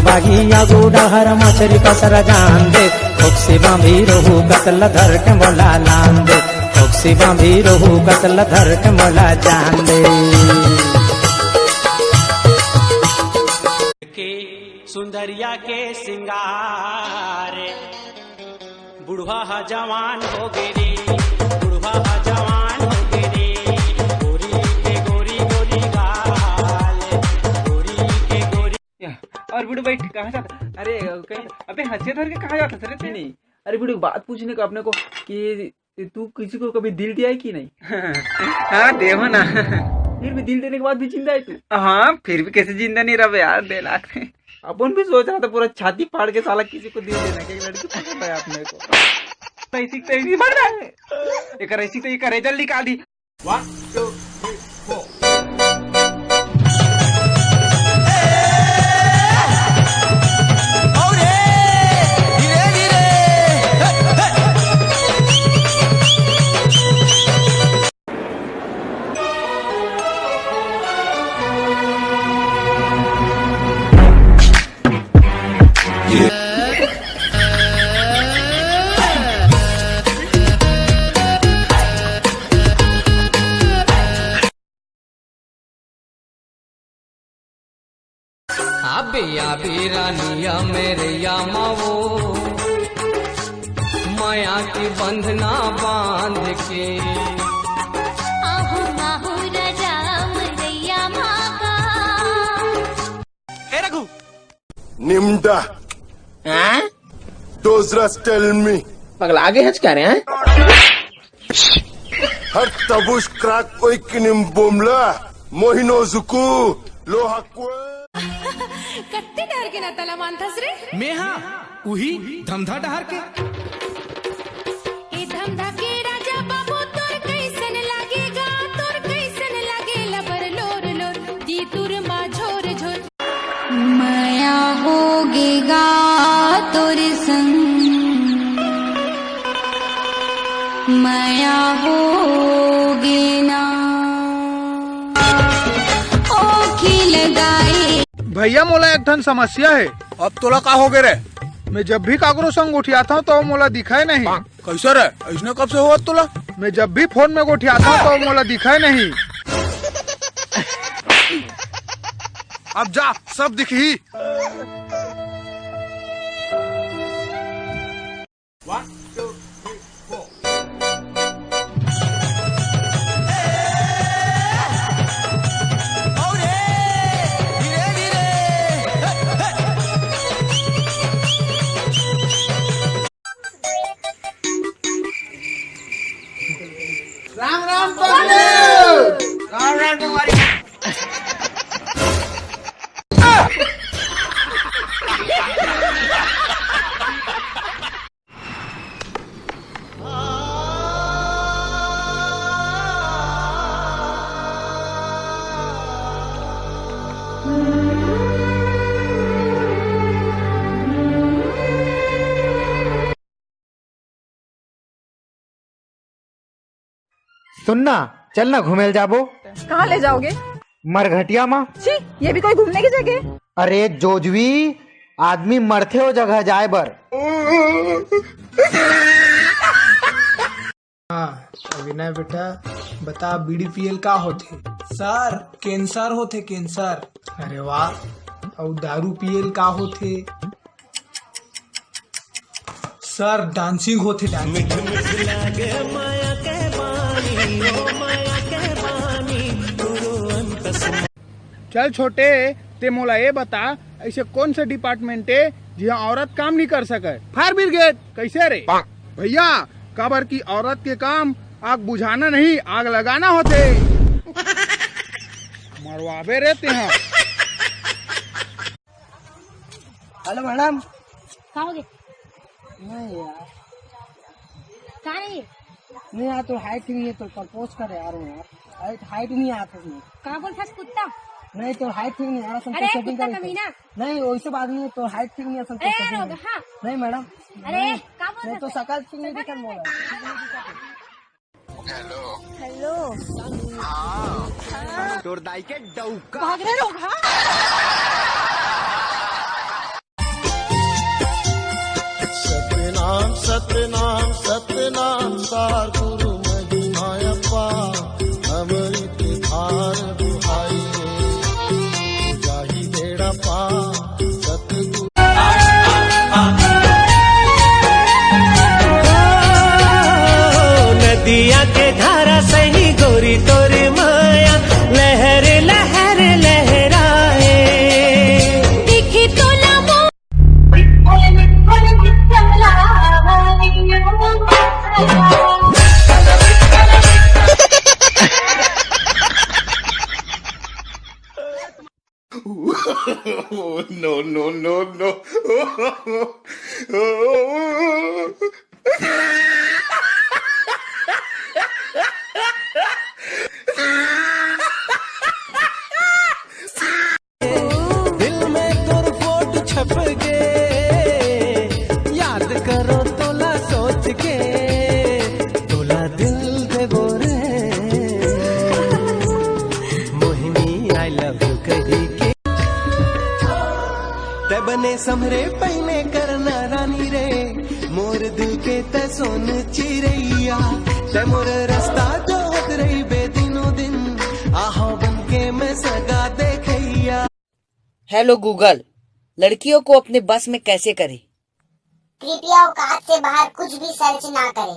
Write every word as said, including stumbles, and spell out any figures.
बागी आगू डहर मछरी पसर जान दे, फोक्सी बांधी रहू कतल धर के मोला लान दे, फोक्सी बांधी रहू कतल धर के मोला जान दे। के सुंदरिया के सिंगार, बुढ़वा ह जवान हो गे रे, बुढ़वा ह जवान हो गे रे, गोरी के गोरी गोरी गाल, गोरी के गोरी। या, और बूढ़ू बैठ, कहाँ जाता? अरे, कहीं, अबे हंसिया धर के कहाँ जाता रे तू? नहीं, अरे बूढ़ू, बात पूछने का अपने को कि तू किसी को कभी दिल दिया है कि नहीं? हाँ, देवो ना। फिर भी दिल देने के बाद भी जिंदा है तू? हाँ, फिर भी कैसे जिंदा नहीं रहे यार, दे लाख में। अपन भी सोच रहा था पूरा छाती फाड़ के साला किसी को दिल देना, कि एक लड़की पसंद है अपने को। तो ऐसी तो ऐसी बढ़ रहा है। एक ऐसी तो ये करेजल निकाल दी। One, two, three, four. अबे अबे रानिया मेरे या मावो, माया की बंधना बांध के। आहू माहू राजा मरैया माका। ए रघु, निम्डा। हैं? Dangerous, tell me. पगला गे हच का रे, हैं? हर तबुश क्रैक कोई किनिम बोमला, मोहिनो जुकू, लोहा कुए। कत्ते डहर के नाता ला मानथस रे? मैं हाँ, उही धमधा डहर के। ए धमधा के राजा बाबू, तोर कैसन लागेगा, तोर कैसन लागे लबर लोर लोर, जी तुर मा झोर झोर। मया होगे गा तोर संग, मया होगे ना। ओ खिल गाए। भैया, मोला एक ठन समस्या हे। अब तोला का होगे रे? मैं जब भी काकरो संग गोठियाथंव, तो मोला दिखय नहीं। कैसे रे? अइसने कब से होवत तोला? मैं जब भी फोन में गोठियाथंव, तो मोला दिखय नहीं। अब जा, सब दिखही। One, two, three, four. Ram Ram पगलू। Ram Ram तुम्हारी। सुन ना, चल ना घूमे ल जाबो। कहाँ ले जाओगे? मरघटिया मा। छी, ये भी कोई घूमने की जगह? अरे जोजवी, आदमी मरथे ओ जगह जाए बर। हाँ, अविनय बेटा, बता बीड़ी पियल का होथे? सर, कैंसर होथे, कैंसर। अरे वाह, अउ दारू पियल का होथे? सर, डांसिंग होथे, डांसिंग। चल छोटे, ते मोला ये बता, ऐसे कौन से डिपार्टमेंट हे जिहाँ औरत काम नहीं कर सके? Fire brigade. कैसे रे? भैया, काबर की औरत के काम आग बुझाना नहीं, आग लगाना होथे। मरवाबे रे तेहा। Hello madam. का होगे? नहीं यार। का नहीं? नहीं यार, तो हाइट नहीं है, तो प्रपोज कर यार, मैं यार। हाइट, हाइट नहीं आता इसमें। का बोलथस कुत्ता? नहीं, तो हाइट ठीक नहीं आ रहा, अरे कुत्ता कमीना। नहीं, वैसे बात नहीं है, तो हाइट ठीक नहीं है, अरे यार, हाँ। नहीं मैडम। अरे, नहीं, का बोलथस? नहीं, तो शकल ठीक नहीं दिखा मोला। हेलो। हेलो। हाँ। हाँ। तोर दाई के डौका। भाग रहे लोग, हाँ? सतनाम सतनाम सार गुरु महिमा अपार, अमृत धार दुहाई रे, जाहि बेड़ा पार सतगुरु। नदिया के धारा सही गोरी तोर माया, लहर लहर लहराए। दिखी तोला मो No, no, no, no. दिल में तोर फोटो छप गे, याद करो तोला सोच के, तोला दिल देबो रे, मोहिनी I love you कही के। तै बने समरे पहले करना रानी रे, मोर दिल के तै सोन चिरैया, तै मोर रास्ता जोहत रहिबे दिनों दिन, आहो बन के मैं सगा देखैया। हेलो गूगल, लड़कियों को अपने बस में कैसे करें? कृपया औकात से बाहर कुछ भी सर्च ना करें।